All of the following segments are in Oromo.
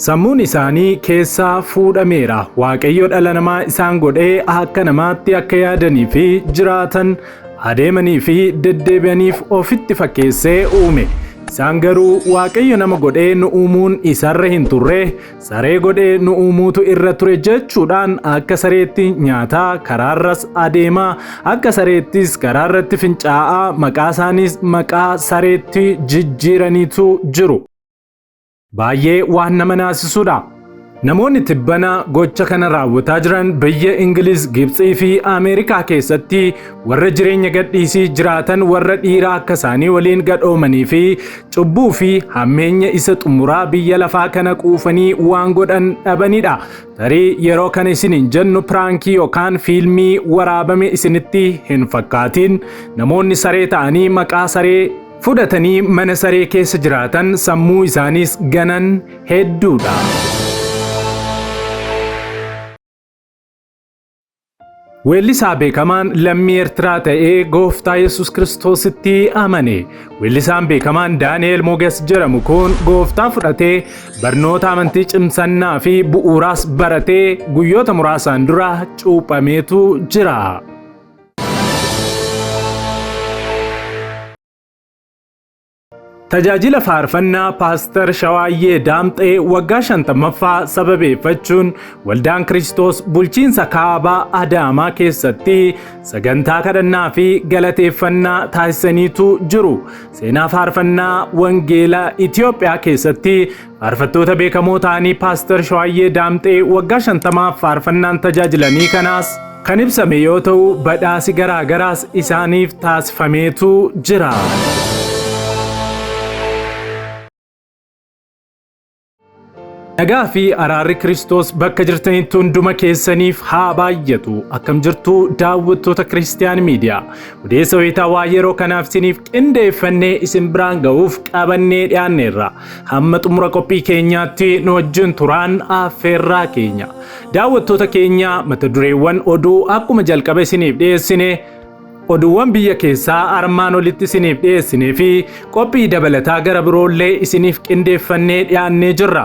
Sammuun isaanii keessaa fuudhameera. Waaqayyo dhala namaa isaan godhee akka namaatti akka yaadanii fi jiraatan, adeemanii fi deddeebi'aniif ofitti fakkeessee uume. Isaan garuu Waaqayyo nama godhee nu uumuun isarra hin turre, saree godhee nu uumuutu irra ture jechuudhaan akka sareetti nyaataa, karaarras adeemaa, akka sareettis karaarratti fincaa'aa, maqaa isaaniis maqaa sareetti jijjiiraniitu jiru. Baay'ee waan nama naasisudha. Namoonni tibbana gocha kana raawwataa jiran biyya Ingiliz, Gibxii fi Ameerikaa keessatti warra jireenya gadhiisii jiraatan warra dhiira akka isaanii waliin gadhoomanii fi cubbuu fi hammeenya isa xumuraa biyya lafaa kana quufanii waan godhan dhabanidha. Tarii yeroo kana isiniin jennu piraankii yookaan fiilmii waraabame isinitti hin fakkaatiin. Namoonni saree ta'anii maqaa saree fudhatanii mana saree keessa jiraatan sammuu isaaniis ganan hedduudha. Weellisaa beekamaan lammii Eertiraa ta'ee Gooftaa Yesuus Kiristoositti amane. Weellisaan beekamaan Daani'eel Moges jedhamu kun Gooftaa fudhatee barnoota amantii cimsannaa fi bu'uuraas baratee guyyoota muraasaan dura cuuphameetu jira. Tajaajila faarfannaa Paastar Shawaayyee Daamxee waggaa 50ffaa sababeeffachuun Waldaan Kiristoos bulchiinsa Kaabaa Adaamaa keessatti sagantaa kadhannaa fi galateeffannaa taasisaniitu jiru. Seenaa faarfannaa Wangeela Itiyoophiyaa keessatti faarfattoota beekamoo ta'anii Paastar Shawaayyee Daamxee waggaa 50f faarfannaan tajaajilanii kanaas kan ibsame yoo ta'u badhaasi garaa garaas isaaniif taasifameetu jira. Nagaa fi araarri Kiristoos bakka jirtanitti hunduma keessaniif haa baay'atu. Akkam jirtu daawwattoota Kiristiyaan Miidiyaa. Odeessa wayitaawaa yeroo kanaaf isiniif qindeeffannee isin biraan ga'uuf qabannee dhiyaanneerra. Hamma xumura qophii keenyaatti nu wajjin turaan affeerraa keenya. Daawwattoota keenya mata dureewwan oduu akkuma jalqaba isiniif dhiyeessine oduuwwan biyya keessaa armaan olitti isiniif dhiyeessinee fi qophii dabalataa gara biroollee isiniif qindeeffannee dhiyaannee jirra.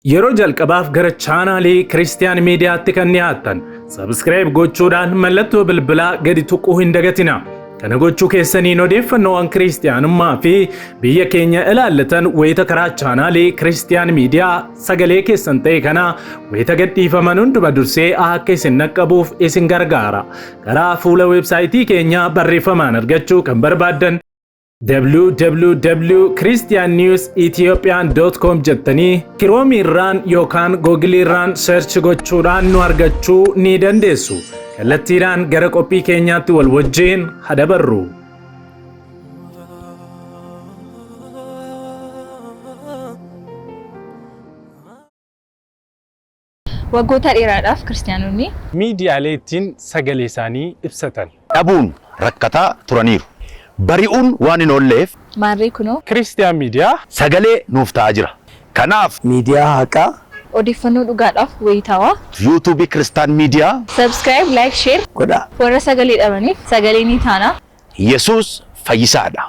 Yeroo jalqabaaf gara chaanaalii Kiristiyaan Miidiyaatti kan dhiyaattan Subscribe gochuudhaan mallattoo bilbilaa gadi tuquu hin dagatina. Kana gochuu keessaniin odeeffannoowwan Kiristiyaanummaa fi biyya keenya ilaallatan wayita karaa chaanaalii Kiristiyaan Miidiyaa sagalee keessan ta'e kana wayita gadhiifaman hunduma dursee akka isin dhaqqabuuf isin gargaara. Karaa fuula weebsaayitii keenyaa barreeffamaan argachuu kan barbaaddan www.christiannewsethiopian.com jettanii kiroomii irraan yookaan googilii irraan search gochuudhaan nu argachuu ni dandeessu. Kallattiidhaan gara qophii keenyaatti wal wajjin ha dabarru. Waggoota dheeraadhaaf Kiristiyaanonni. Miidiyaalee ittiin sagalee isaanii ibsatan. dhabuun rakkataa turaniiru. Bari'uun waan hin oolleef. Maarree kunoo. Kiristiyaan Miidiyaa. Sagalee nuuf ta'aa jira. Kanaaf. Miidiyaa haqaa. Odeeffannoo dhugaadhaaf wayitaawaa. YouTube Kiristaan Miidiyaa. Subscribe, like, share. Godhaa. Warra sagalee dhabaniif sagalee ni taana. Yesuus fayyisaadha.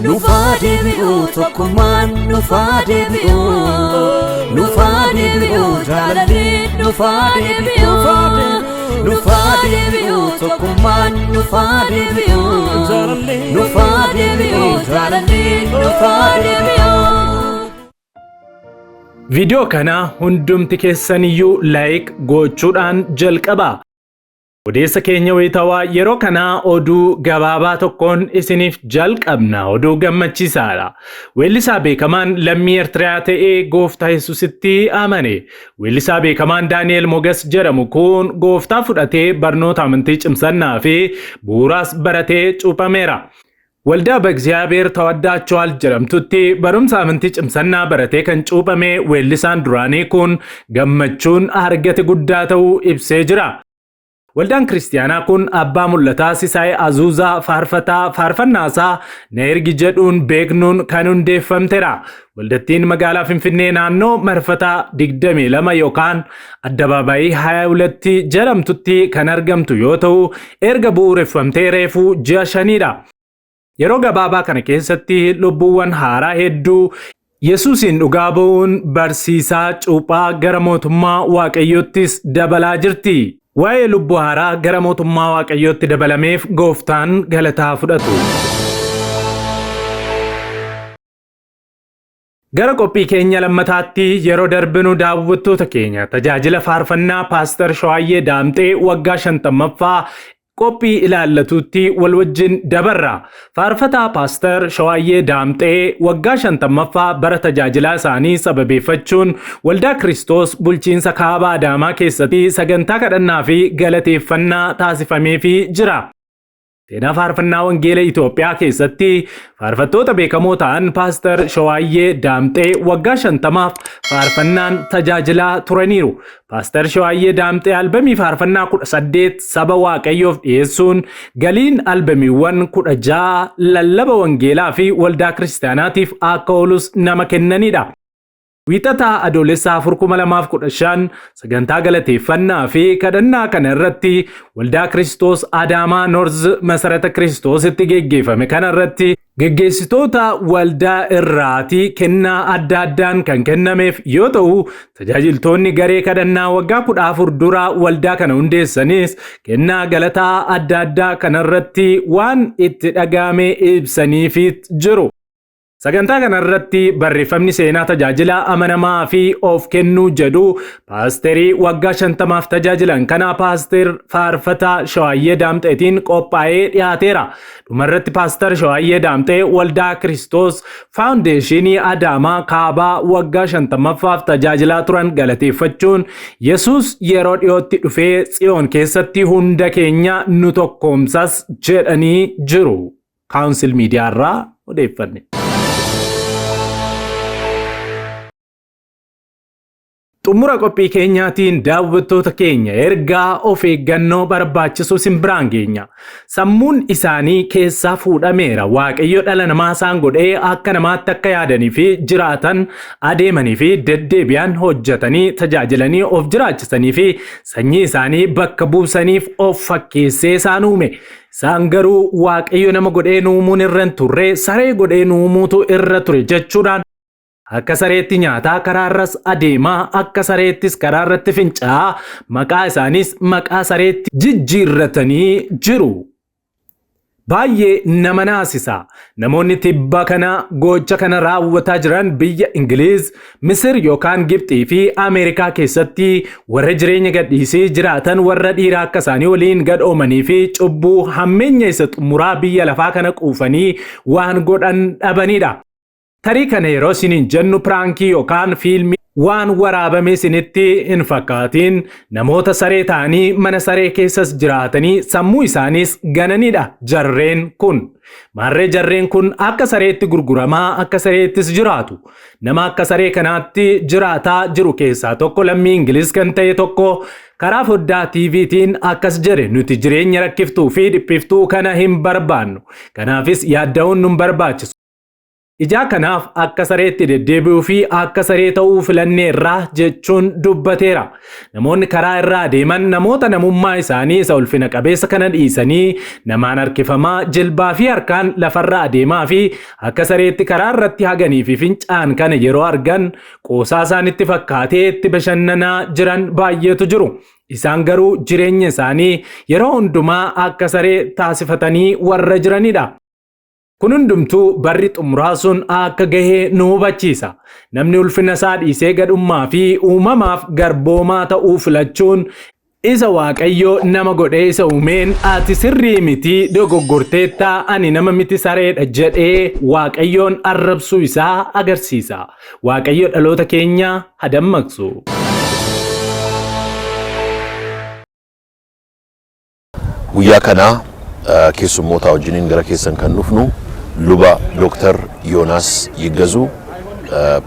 Nufaa deebi'u tokkummaan nufaa deebi'u nufaa deebi'u jaalalli nufaa deebi'u nufaa deebi'u tokkummaan nufaa deebi'u nufaa deebi'u jaalalli nufaa deebi'u. Viidiyoo kana hundumti keessaniyyuu like gochuudhaan jalqabaa. Odeessa keenya wayitawaa yeroo kanaa oduu gabaabaa tokkoon isiniif jalqabna. Oduu gammachiisaadha. Weellisaa beekamaan lammii Eertiriyaa ta'ee gooftaa Yesuusitti amane. Weellisaa beekamaan Daani'el Moges jedhamu kun gooftaa fudhatee barnoota amantii cimsannaa fi bu'uuraas baratee cuuphameera. Waldaa Ba'Igziyaabeer Tawaddaachwaal jedhamtutti barumsa amantii cimsannaa baratee kan cuuphame weellisaan duraanii kun gammachuun argate guddaa ta'uu ibsee jira. Waldaan Kiristiyaanaa kun abbaa mul'ataa Sisaay Azuuzaa faarfataa faarfannaasaa na ergi jedhuun beeknuun kan hundeeffamtedha. Waldattiin magaalaa Finfinnee naannoo marfata 22 yookaan addabaabaayii 22 jedhamtutti kan argamtu yoo ta'u erga bu'uureffamtee reefuu ji'a shaniidha. Yeroo gabaabaa kana keessatti lubbuuwwan haaraa hedduu Yesuusiin dhugaa ba'uun barsiisaa cuuphaa gara mootummaa Waaqayyoottis dabalaa jirti. Waa'ee lubbuu haaraa gara mootummaa Waaqayyootti dabalameef gooftaan galataa fudhatu. Gara qophii keenya lammataatti yeroo darbinu, daawwattoota keenya, tajaajila faarfannaa Paaster Shawaayyee Daamxee waggaa 50ffaa qophii ilaallatuutti wal wajjin dabarra. Faarfataa Paaster Shawaayyee Daamxee waggaa 50ffaa bara tajaajilaa isaanii sababeeffachuun Waldaa Kiristoos bulchiinsa Kaaba Adaamaa keessatti sagantaa kadhannaa fi galateeffannaa taasifameefii jira. Seenaa faarfannaa Wangeela Itoophiyaa keessatti faarfattoota beekamoo ta'an Paaster Shawaayyee Daamxee waggaa 50f faarfannaan tajaajilaa turaniiru. Paaster Shawaayyee Daamxee albamii faarfannaa 18 saba Waaqayyoof dhiyeessuun galiin albamiiwwan 16 lallaba Wangeelaa fi waldaa Kiristaanaatiif akka oolus nama kennanidha. Wiixataa Adoolessa 4, 2015 sagantaa galateeffannaa fi kadhannaa kana irratti Waldaa Kiristoos Adaamaa North Masarata Kiristoositti geggeeffame kana irratti geggeessitoota waldaa irraati kennaa adda addaan kan kennameef yoo ta'u, tajaajiltoonni garee kadhannaa waggaa 14 dura waldaa kana hundeessanis kennaa galataa adda addaa kanarratti waan itti dhaga'ame ibsaniifiit jiru. Sagantaa kanarratti barreeffamni seenaa tajaajila amanamaa fi of kennuu jedhu paasterii waggaa 50f tajaajilan kana Paaster Faarfataa Shawaayyee Daamxeetiin qophaa'ee dhiyaateera. Dhumarratti Paaster Shawaayyee Daamxee Waldaa Kiristoos Faawundeeshinii Adaamaa Kaabaa waggaa 50ffaaf tajaajilaa turan galateeffachuun Yesuus yeroo dhiyootti dhufee Tsiyoon keessatti hunda keenya nu tokkoomsas jedhanii jiru. Kaawunsil Miidiyaa irraa odeeffanne. Xumura qophii keenyaatiin, daawwattoota keenya, ergaa of eeggannoo barbaachisu isin biraan geenya. Sammuun isaanii keessaa fuudhameera. Waaqayyo dhala namaa isaan godhee akka namaatti akka yaadanii fi jiraatan, adeemanii fi deddeebi'an, hojjetanii tajaajilanii of jiraachisanii fi sanyii isaanii bakka buusaniif of fakkeessee isaan uume. Isaan garuu Waaqayyo nama godhee nu uumuun irra hin turre, saree godhee nu uumuutu irra ture jechuudhaan akka sareetti nyaataa, karaarras adeemaa, akka sareettis karaarratti fincaa'aa, maqaa isaaniis maqaa sareetti jijjiirratanii jiru. Baay'ee nama naasisa. Namoonni tibba kana gocha kana raawwataa jiran biyya Ingiliiz, Misir yookaan Gibxii fi Ameerikaa keessatti warra jireenya gadhiisii jiraatan, warra dhiira akka isaanii waliin gadhoomanii fi cubbuu hammeenya isa xumuraa biyya lafaa kana quufanii waan godhan dhabanidha. Tarii kana yeroo isiniin jennu piraankii yookaan fiilmii waan waraabame isinitti hin fakkaatiin. Namoota saree ta'anii mana saree keessas jiraatanii sammuu isaaniis gananidha jarreen kun. Maarree jarreen kun akka sareetti gurguramaa, akka sareettis jiraatu. Nama akka saree kanaatti jiraataa jiru keessaa tokko lammii Ingiliz kan ta'e tokko karaa foddaa TVtiin akkas jedhe: "Nuti jireenya rakkiftuu fi dhiphiftuu kana hin barbaannu. Kanaafis yaadda'uun nun barbaachisu. Ijaa kanaaf akka sareetti deddeebi'uu fi akka saree ta'uu filanneerraa" jechuun dubbateera. Namoonni karaa irraa adeeman namoota namummaa isaanii isa ulfina qabeessa kana dhiisanii namaan harkifamaa, jilbaa fi harkaan lafarra adeemaa fi akka sareetti karaa irratti haganii fi fincaan kana yeroo argan qoosaa isaanitti fakkaatee itti bashannanaa jiran baay'eetu jiru. Isaan garuu jireenya isaanii yeroo hundumaa akka saree taasifatanii warra jiranidha. Kun hundumtuu barri xumuraa sun akka gahee nu hubachiisa. Namni ulfina isaa dhiisee gadhummaa fi uumamaaf garboomaa ta'uu filachuun isa Waaqayyo nama godhee isa uumeen "Ati sirrii miti, dogoggorteettaa, ani nama miti sareedha" jedhee Waaqayyoon arrabsuu isaa agarsiisa. Waaqayyo dhaloota keenya haa dammaqsu. Guyyaa kana keessummoota wajjiniin gara keessan kan dhufnu luba Dooktar Yoonaas Yiggazuu,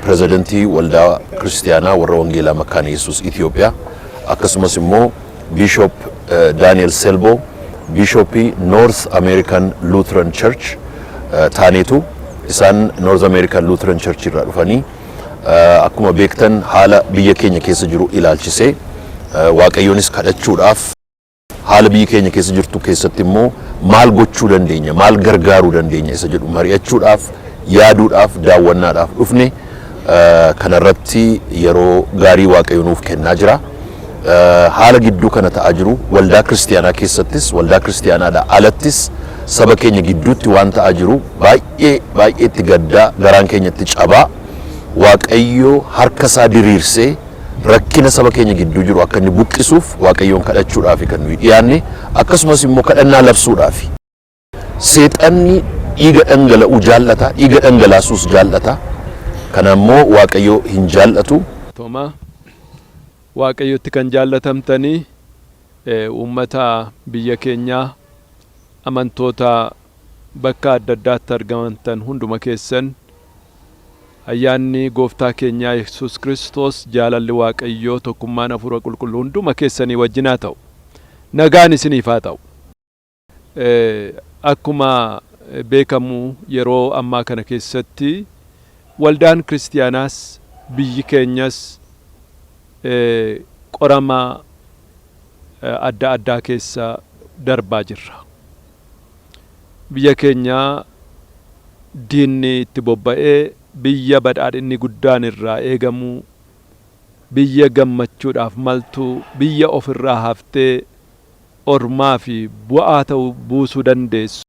pirezidantii Waldaa Kiristiyaanaa warra Wangeelaa Makkaana Yesuus Itoophiyaa, akkasumas immoo Bishop Daani'el Selbo, Bishopii North American Lutheran Church taaneetu. Isaan North American Lutheran Church irraa dhufanii akkuma beektan haala biyya keenya keessa jiru ilaalchisee Waaqayyoonis kadhachuudhaaf, haala biyyi keenya keessa jirtu keessatti immoo maal gochuu dandeenya, maal gargaaruu dandeenya isa jedhu mari'achuudhaaf, yaaduudhaaf, daawwannaadhaaf dhufne. Kanarratti yeroo gaarii Waaqayyo nuuf kennaa jira. Haala gidduu kana ta'aa jiru waldaa kiristiyaanaa keessattis, waldaa kiristiyaanaadhaa alattis, saba keenya gidduutti waan ta'aa jiru baay'ee baay'eetti gaddaa, garaan keenyatti cabaa, Waaqayyo harka isaa diriirsee rakkina saba keenya gidduu jiru akka inni buqqisuuf Waaqayyoon kadhachuudhaaf kan nuyi dhiyaanne, akkasumas immoo kadhannaa labsuudhaaf. Seexanni dhiiga dhangala'uu jaallata, dhiiga dhangalaasuus jaallata. Kana immoo Waaqayyo hin jaallatu. Toma Waaqayyotti kan jaallatamtanii uummata biyya keenyaa, amantoota bakka adda addaatti argamantan hunduma keessan, ayyaanni gooftaa keenyaa Yesuus Kiristoos, jaalalli Waaqayyoo, tokkummaan Hafuura Qulqulluu hunduma keessanii wajjin haa ta'u. Nagaan isiniif haa ta'u. Akkuma beekamu yeroo ammaa kana keessatti waldaan kiristiyaanaas biyyi keenyas qorama adda addaa keessa darbaa jirra. Biyya keenya diinni itti bobba'ee, biyya badhaadhinni guddaan irraa eegamu, biyya gammachuudhaaf maltu, biyya ofirraa haftee ormaa fi bu'aa ta'u buusuu dandeessu,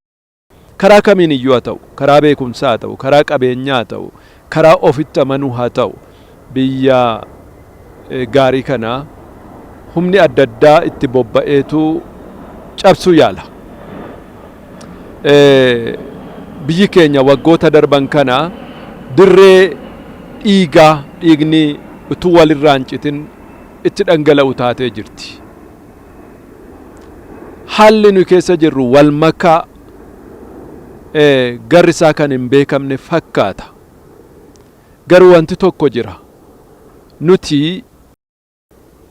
karaa kamiin iyyuu haa ta'u, karaa beekumsaa haa ta'u, karaa qabeenyaa haa ta'u, karaa ofitti amanuu haa ta'u, biyya gaarii kana humni adda addaa itti bobba'eetu cabsuu yaala. Biyyi keenya waggoota darban kana dirree dhiigaa, dhiigni utuu walirraa hin citin itti dhangala'u taatee jirti. Haalli nuyi keessa jirru wal makaa, garri isaa kan hin beekamne fakkaata. Garuu wanti tokko jira. Nuti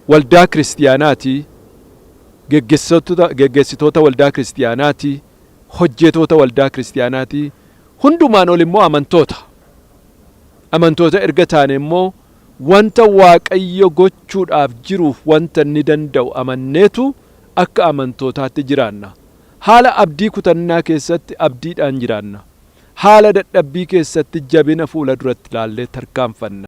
waldaa kiristiyaanaati, geggeessitoota waldaa kiristiyaanaati, hojjetoota waldaa kiristiyaanaati, hundumaan ol immoo amantoota. Amantoota erga taane immoo wanta Waaqayyo gochuudhaaf jiruuf wanta inni danda'u amanneetu akka amantootaatti jiraanna. Haala abdii kutannaa keessatti abdiidhaan jiraanna. Haala dadhabbii keessatti jabina fuula duratti ilaallee tarkaanfanna.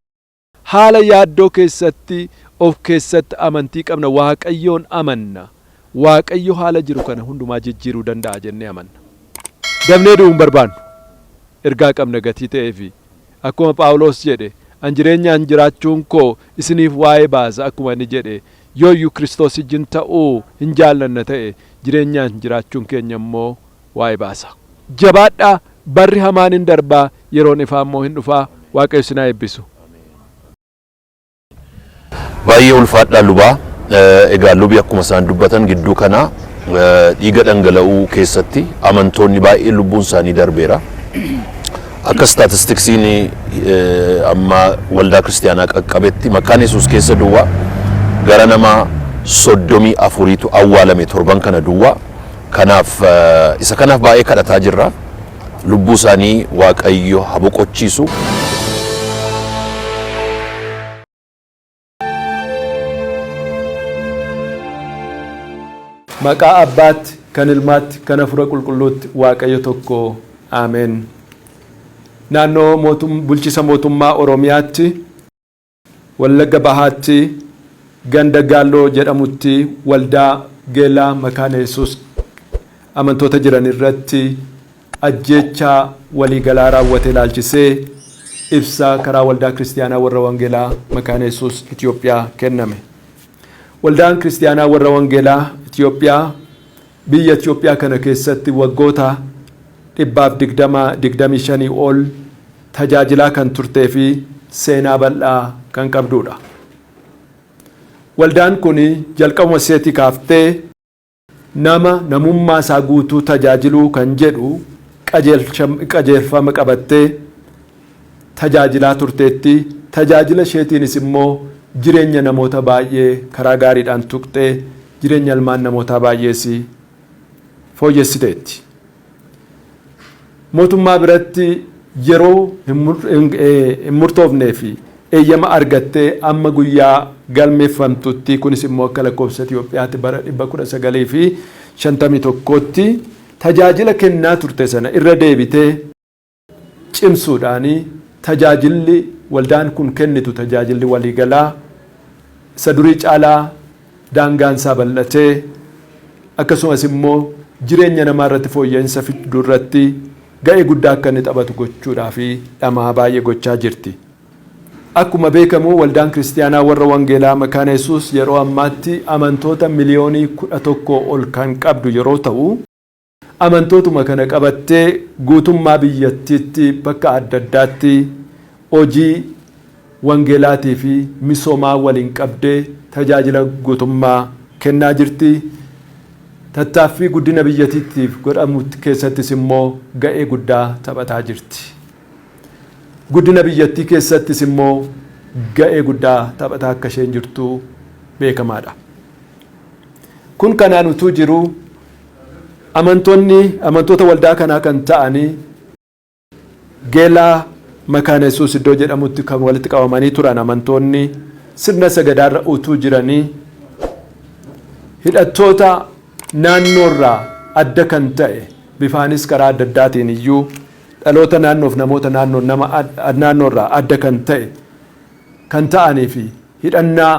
Haala yaaddoo keessatti of keessatti amantii qabna, Waaqayyoon amanna. Waaqayyo haala jiru kana hundumaa jijjiiruu danda'a jennee amanna. Dafnee du'uu hin barbaannu. Ergaa qabna gatii ta'eefi. Akkuma Phaawulos jedhe, an jireenyaan jiraachuun koo isiniif waa'ee baasa akkuma inni jedhe, yoo iyyuu Kiristoos wajjin ta'uu hin jaallanna ta'e, jireenyaan jiraachuun keenya immoo waa'ee baasa. Jabaadhaa, barri hamaan hin darbaa, yeroon ifaa immoo hin dhufaa. Waaqayyo isin haa eebbisu. Baay'ee ulfaadhaa lubaa. Egaa lubi akkuma isaan dubbatan gidduu kana dhiiga dhangala'uu keessatti amantoonni baay'ee lubbuun isaanii darbeera. Akka istaatistiksiin amma waldaa kiristiyaanaa qaqqabetti Makkaan Yesuus keessa duwwaa gara nama 34tu awwaalame torban kana duwwaa. Kanaaf isa kanaaf baay'ee kadhataa jirra. Lubbuu isaanii Waaqayyo haa boqochiisu. Maqaa Abbaatti, kan Ilmaatti, kan Hafuura Qulqulluutti Waaqayyo tokko. Ameen. Naannoo bulchiisa mootummaa Oromiyaatti, Wallagga Bahaatti, ganda Gaalloo jedhamutti waldaa Geelaa Makaana Yesuus amantoota jiran irratti ajjeechaa waliigalaa raawwate ilaalchisee ibsa karaa Waldaa Kiristiyaanaa Warra Wangeelaa Makaana Yesuus Itiyoophiyaa kenname. Waldaan Kiristiyaanaa Warra Wangeelaa Itiyoophiyaa biyya Itiyoophiyaa kana keessatti waggoota 120, 25 ol tajaajilaa kan turtee fi seenaa bal'aa kan qabduudha. Waldaan kun jalqabuma isheetii kaaftee nama namummaa isaa guutuu tajaajiluu kan jedhu qajeelfama qabattee tajaajilaa turteetti. Tajaajila isheetiinis immoo jireenya namoota baay'ee karaa gaariidhaan tuqxee, jireenya ilmaan namootaa baay'ees fooyyessiteetti. Mootummaa biratti yeroo hin murtoofnee fi eeyyama argattee amma guyyaa galmeeffamtutti, kunis immoo akka lakkoofsa Itiyoophiyaatti bara 1951tti tajaajila kennaa turte sana irra deebitee cimsuudhaan tajaajilli waldaan kun kennitu tajaajilli waliigalaa isa durii caalaa daangaan isaa bal'atee akkasumas immoo jireenya namaa irratti fooyya'insa fiduu irratti ga'ee guddaa akka inni taphatu gochuudhaa fi dhamaa baay'ee gochaa jirti. Akkuma beekamu waldaan kiristaanaa warra wangeelaa Makaana Yesuus yeroo ammaatti amantoota miliyoonii 11 ol kan qabdu yeroo ta'u, amantootuma kana qabattee guutummaa biyyattiitti bakka adda addaatti hojii wangeelaatii fi misoomaa waliin qabdee tajaajila guutummaa kennaa jirti. Tattaaffii guddina biyyattiitiif godhamu keessattis immoo ga'ee guddaa taphataa jirti. Guddina biyyattii keessattis immoo ga'ee guddaa taphataa akka isheen jirtu beekamaadha. Kun kanaan utuu jiru, amantoonni amantoota waldaa kanaa kan ta'anii Geelaa Makaana Yesuus iddoo jedhamutti kan walitti qabamanii turan amantoonni sirna sagadaarra utuu jiranii hidhattoota naannoorraa adda kan ta'e, bifaanis karaa adda addaatiin iyyuu dhaloota naannoof namoota naannoo nama naannoorraa adda kan ta'e kan ta'anii fi hidhannaa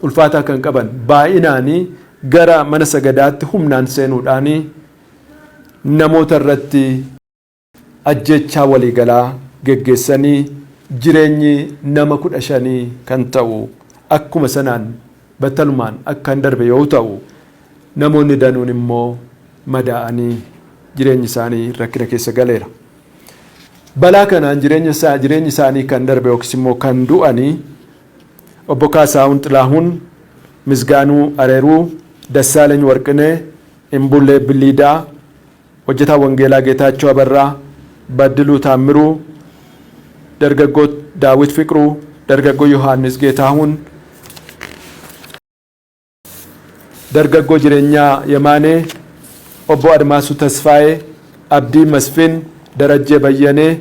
ulfaataa kan qaban baay'inaanii gara mana sagadaatti humnaan seenuudhaanii namoota irratti ajjechaa waliigalaa geggeessanii jireenyi nama 15 kan ta'u akkuma sanaan battalumaan akka hin darbe yoo ta'u, namoonni danuun immoo madaa'anii jireenyi isaanii rakkina keessa galeera. Balaa kanaan jireenyi isaanii kan darbe yookiis immoo kan du'anii obbo Kaasaahun Xilaahuun, Misgaanuu Areeruu, Dassaalany Warqinee, Imbullee Billiidaa, hojjetaa Wangeelaa Geetaachoo Abarraa, Baddiluu Taammiruu, dargaggoo Daawit Fiqruu, dargaggoo Yohaannis Geetaahuun, dargaggoo Jireenyaa Yemaanee, obbo Admaasuu Tasfaayee, Abdii Masfin, Darajjee Bayyanee,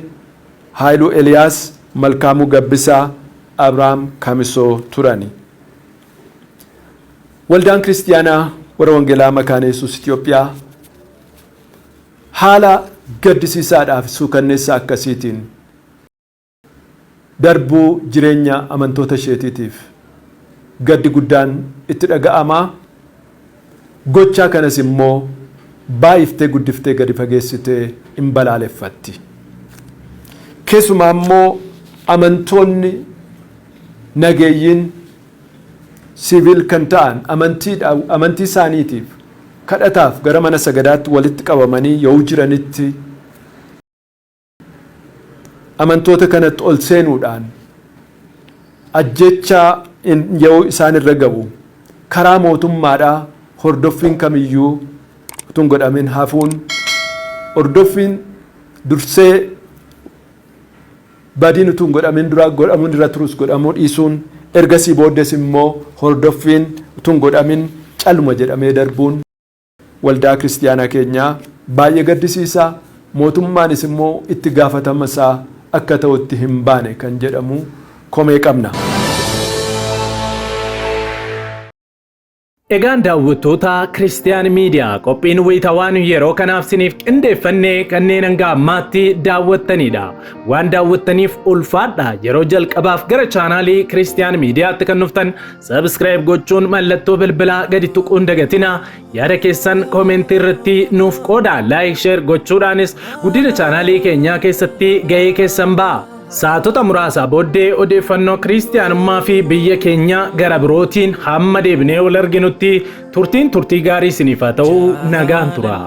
Haayiluu Eliyaas, Malkaamuu Gabbisaa, Abrahaam Kamisoo turani. Waldaan Kiristiyaanaa warra Wangeelaa Makaana Yesuus Itoophiyaa haala gaddisiisaadhaaf suukanneessaa akkasiitiin darbuu jireenya amantoota isheetiitiif gaddi guddaan itti dhaga'amaa, gochaa kanas immoo baay'iftee guddiftee gadi fageessitee hin balaaleffatti. Keessumaa immoo amantoonni nageeyyiin siviil kan ta'an amantii isaaniitiif kadhataaf gara mana sagadaatti walitti qabamanii yoo jiranitti amantoota kanatti ol seenuudhaan ajjechaa yoo isaan irra ga'u karaa mootummaadhaa hordoffiin kamiyyuu utuu hin godhamin hafuun, hordoffiin dursee badiin utuu hin godhamin dura godhamuun irra turus godhamuu dhiisuun, ergasii booddees immoo hordoffiin utuu hin godhamin caluma jedhamee darbuun waldaa kiristiyaanaa keenyaa baay'ee gaddisiisa. Mootummaanis immoo itti gaafatama isaa akka ta'utti hin baane kan jedhamu komee qabna. Egaan daawwattoota Kiristiyaan Miidiyaa, qophiin wayitawaan yeroo kanaaf siniif qindeeffanne kanneen hanga ammaatti daawwattanidha. Waan daawwattaniif ulfaadha. Yeroo jalqabaaf gara chaanaalii Kiristiyaan Miidiyaatti kan dhuftan subscribe gochuun mallattoo bilbilaa gadi tuquun dagatina. Yaada keessan koomentii irratti nuuf qooda. Like, share gochuudhaanis guddina chaanaalii keenyaa keessatti gahee keessan ba'a. Sa'aatota muraasaa booddee odeeffannoo kiristiyaanummaa fi biyya keenya gara birootiin hamma deebinee wal arginutti turtiin turtii gaarii isiniif haa ta'u, nagaan tura.